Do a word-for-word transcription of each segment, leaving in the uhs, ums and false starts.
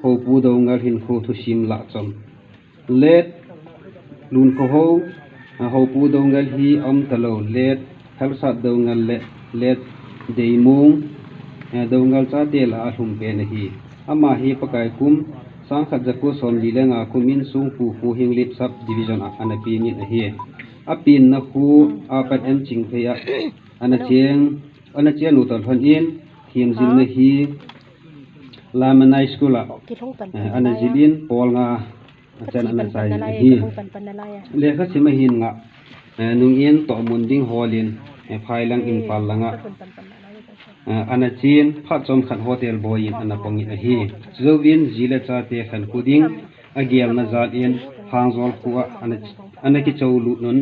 Hopu Doungel hinkho thusim lah chom. Late Lunkhohou, a, Hopu Doungel hi aum talou, Late Helsat Doungel le Late Deimung, a, Doungel chate lah a alhum pen ahi. Ama hi Pakai kum sangkhat jako somli le nga kum in Songpu Khuhing Lip Sub Division a ana pen in ahi. Apenna khu apat Emchingphei a ana cheng, ana cheng u toh lhon in, themjilna hi Lamanai School a, eh, ana jil in, pol nga achan ana chai in ahi. Lekha sim ahin nga, eh, nung in tohmun ding hol in, eh, phai lang in pal lang a, eh, ana chen, phat chomkhat hotel boi in ana pang in ahi. Chujouvin ji le chate khankho ding agelna jal in Hangjol khu a ana, ana kichou lut un,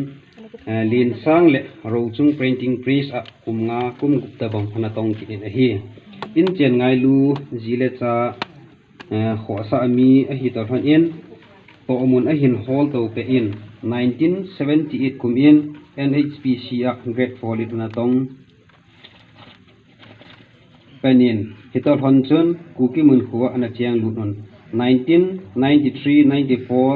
eh, Lensang le Rochung Printing Press a kum nga kum gup tabang ana tong kit in ahi. In chen ngailu ji le cha, eh, khohsah mi ahi toh lhon in, tohmun ahin hol to peh in, nineteen seventy eight kum in N H P C a grade four lit ana tong pen in, hitoh lhon chun Kuki Mun khu a ana cheng lut un. Nineteen ninety-three ninety-four,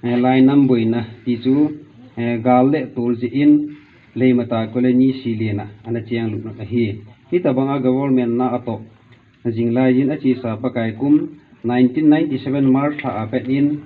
eh, Lainam boina ti chu, eh, gal le tol jeh in Leimata Colony Silin a ana cheng lut un ahi. Hitabang a government na atoh jing lai in achesa Pakai kum nineteen ninety-seven March lha a pat in,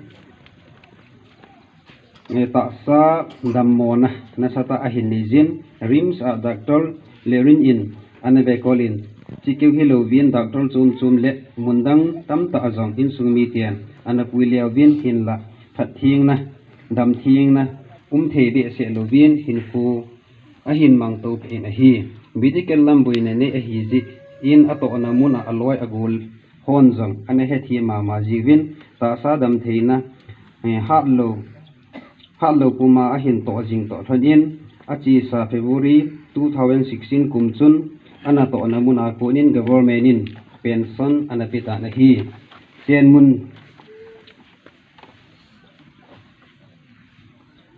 eh, tahsa dammona nasatah a ahin nei jin, RIMS a Doctor Lerin in ana vekol in, chukeu hilouvin doctor chom chom le mun dang tamtah a jong insung miten ana pui leu vin hinlah phatthengna, damthengna, umthei behseh louvin hinkho ahin mang to peh in ahi. Medical lam boina nei ahi jeh in atohna mun a aloi agol hon jong ana hethem mama jiuvin tahsa damtheina, eh, hatlou, hatlou puma ahin toh jing toh lhon in achesa February two thousand sixteen kum chun ana tohna mun a kon in government in pension ana pe tan ahi. Chenmun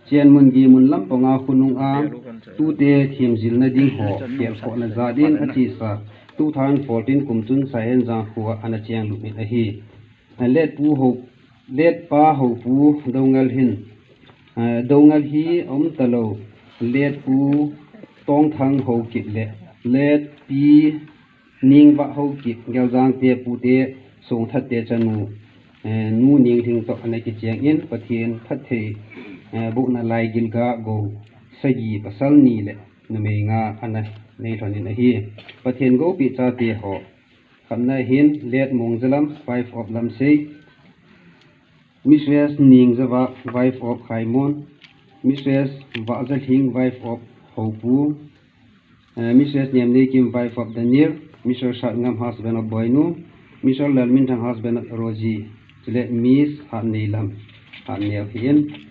Chenmun Gimun lampang a khonung a tute themjilna ding ho khelkhohna jal in achesa two thousand fourteen kum chun Saihenjang khu a ana cheng lut in ahi. Late Pu Ho, Late Pa Hopu Doungel hin, eh, Doungel hi aum talou, Late Pu Tongthang Haokip le Late Pi Ningvah Haokip, Geljang te pute, Songthat te chanu, eh, Nu Ninglhing toh ana kicheng in, Pathen phatthei, eh, bohna lai gilga gou sagi, pasal ni le numei nga ana nei lhon in ahi. Pathen goupi chate ho, khatna hin Late Mongjalam, wife of Lamsei, Missus Ningjavah, wife of Khaimon, Missus Vahjalhing, wife of Hopu, eh, Missus Nemneikim, wife of Daniel, Mister Satngam, husband of Boinu, Mister Lalminthang, husband of Rosie, chule Miss Hatneilam, Hatneo hi in.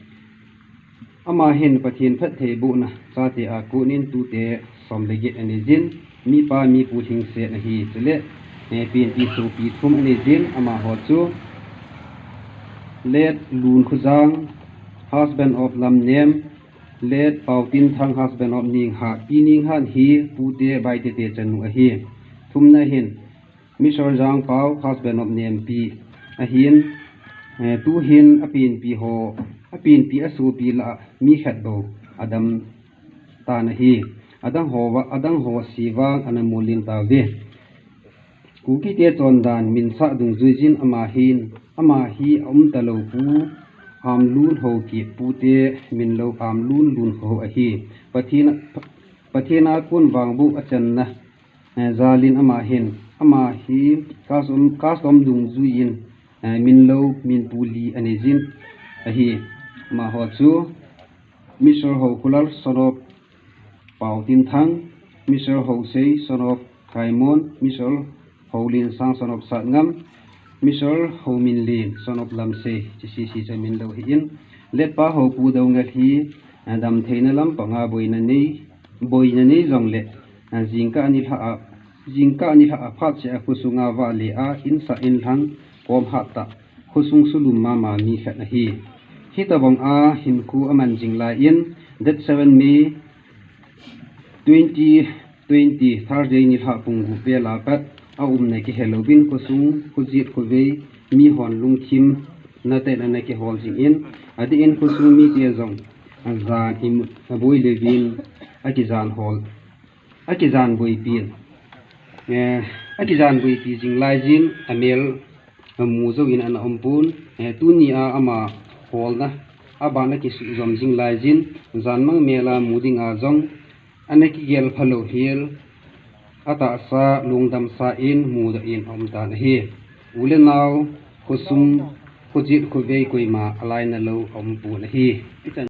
Ama hin Pathen phatthei bohna chate a kon in tute som le get anei jin, mipa mipu lhingset ahi, chule, eh, penpi sopi thum anei jin, amaho chu Late Lunkhojang, husband of Lamnem, Late Paotinthang, husband of Ninghat. Pi Ninghat hi pute Baitete chanu ahi. Thumna hin Mister Jangpao, husband of Nempi. Ahin, eh, tuhin apenpi ho, apenpi asopi lah a mi khat bou adam tan ahi. Adang ho va, adang ho se vang ana molin tauve. Kukite chondan minsah dungjui jin ama hin, ama hi aum talou Pu Amlun Haokip, pute minlou Amlun Lunkhohou ahi. Pathen, Pathen a kon vangboh achanna, eh, jal in ama hin, ama hi custom, custom dungjui in, eh, minlou minpu li anei jin ahi. Amaho chu Mister Haokholal, son of Paotinthang, Mister Haosei, son of Khaimon, Mister Haolinsang, son of Satngam, Mister Haominlen, son of Lamsei, hiche sese chu minlou ahin. Late Pa Hopu Doungel hi, eh, damtheina lampang a boina nei, boina nei jongle, eh, jingkah nilhah a, jingkah nilhah a phat cheh a khosung a vahle a, insah inlhang kom hattah, khosung sulum mama mi khat ahi. Hitobang a hinkho aman jing lai in, date seven May twenty twenty, Thursday nilhah pung gup vel a pat, aumna kihelouvin khosung khojet khovei mihon lungthim natah in ana kihol jingin, adeh in khosung mite jong ajan imut aboi leuvin akijan hol, akijan boipi, eh, akijan boipi jing laijin amel amu jouvin ana umpon, eh, tunia ama holna aban akisuh jom jing laijin, janmang mela mu dinga jong ana kigel phalou hel, atahsa lungdamsa in mudoh in aumtan ahi. U le nao, khosung khojet khovei koima alainalou aumpon ahi.